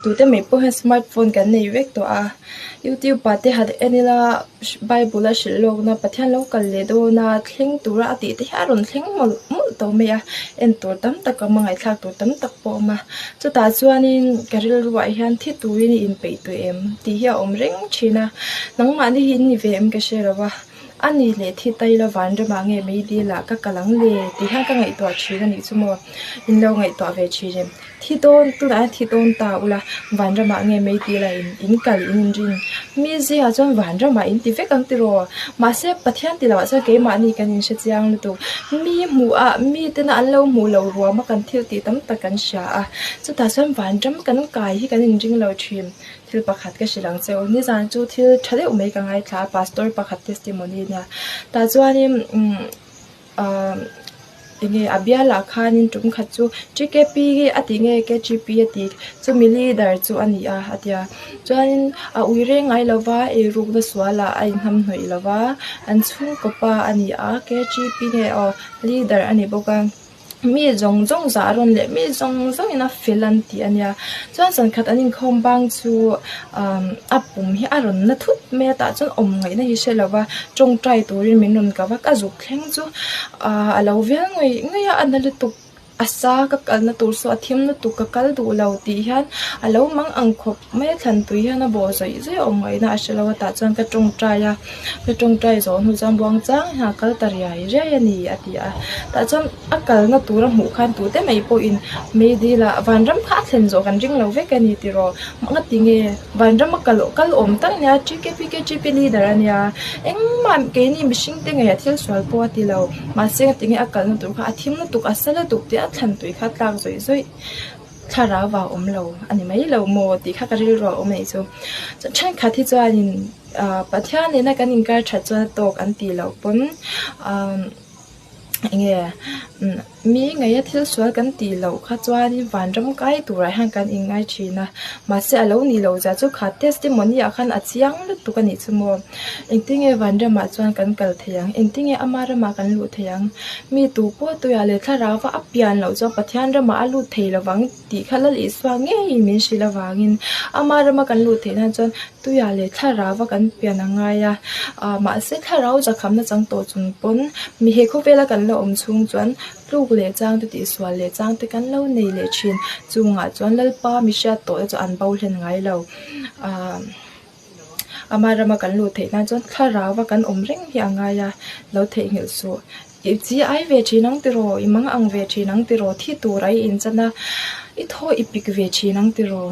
Tute mai pawh hian smart phone kan nei vek tawh a, youtube ah te han en ila bible a hrilh lawkna Pathian lo kal leh dawn a thleng tura a tih te hi a rawn thleng mawlh mawlh tawh mai a, en tur tam tak a awm a ngaihthlak tur tam tak pawh a awm a, chutah chuanin ka rilru ah hian thi turin i inpeih tawh em tih hi a awm reng thin a, nangmahni hi in ni ve em ka hre lo a. A ni leh thi tai la vanramah nge mei dil ah ka kal ang le tih hian ka ngaihtuah thin a nih chu maw in lo ngaihtuah ve thin em thi dawn tunah hian thi dawn ta ula vanramah nge mei dil ah in in kal in inrin mi zia chuan vanramah in ti vek ang tiraw mahse Pathian ti loh ah chuan keimahni kan inhre chiang lutuk mi hmuh ah mi tena an lo hmuh loh ruam a kan thil tih tam tak kan hria a chutah chuan vanram kan kai hi kan inring lo thin. Thil pakhat ka hrilh ang che u. Nizan chu thil tha deuh mai ka ngaithla a, pastor pakhat testimony nia. Tah chuanin umm ahh enge a bialah khanin tum khat chu TKP a tih nge KGP a tih chumi leader chu a ni a a tia. Chuanin a ui reng ngai lo va, eirukna sualah a inhnamhnawih lo va, an chhungkaw pa a ni a, KGP nge aw leader a ni bawk a. Mi zawng zawng zah rawn leh mi zawng zawng in a fel an tih a nia chuan zan khat an inkhawm bang chu umm a pum hi a rawn na thut mai a tah chuan awm ngaihna hi hre lo va tawngtai turin min rawn kau a ka zuk thleng chu ahh a lo vial ngawih ngawih a a na lutuk a sa ka kalna tur saw a thim lutuk ka kal duh lo tih hian a lo mang ang khawp mai a thlan tui hian a bawh zawih zawih a awm ngaihna a hre lo a tah chuan ka tawngtai a. Ka tawngtai zawh hnu chuan buang chang hian a kal ta riai riai a ni a ti a tah chuan a kalna tura hmuh khan tute mai pawhin meidil ah vanram kha a thlen zawh kan ring lo vek a ni tiraw mak a ti nge vanram a kal kal awm tak a nia TKP KGP leader a nia engmah keini mihring te ngeiah thil sual pawh a ti lo mahse a ti nge a kalna tur kha a thim lutuk a sa lutuk tih a thlan tui kha a tlak zawih zawih. Thlarau a awm lo a ni mai lo maw tih kha ka rilru a awm anih chu. Chuan thenkhat hi chuanin ah Pathian nena kan inkar that chuan a tawk an tih loh pawn ah eng nge mi ngaia thil sual kan tih loh kha chuanin vanram kai turah hian kan inngai thin a mahse a lo nih loh zia chu kha testimony ah khan a chiang lutuk a nih chu maw. Engtinge vanramah chuan kan kal thei ang? Engtinge ama ramah kan luh thei ang? Mi tu pawh tuiah leh thlarauva a pian loh chuan Pathian ramah a lut thei lovang tih kha Lal Isua ngeiin min hrilh avangin ama rama kan luh theih nan chuan tuiah leh thlarauva kan pian a ngai a. Ah mahse thlarau zakhamna chang tawh chung pawn mi he khawvela kan la awm chhung chuan tluk leh chang te tihsual leh chang te kan lo nei leh thin. Chungah chuan Lalpa mi hriat tawh te chu an bo hlen ngai lo. Ah. Ama rama kan luh theih nan chuan thlarau a kan awm reng hi a ngai a, lo theihnghilh suh. I chi ai ve thin ang tiraw, i mang ang ve thin ang tiraw, thi tur a i inchan a, i thaw i pik ve thin ang tiraw.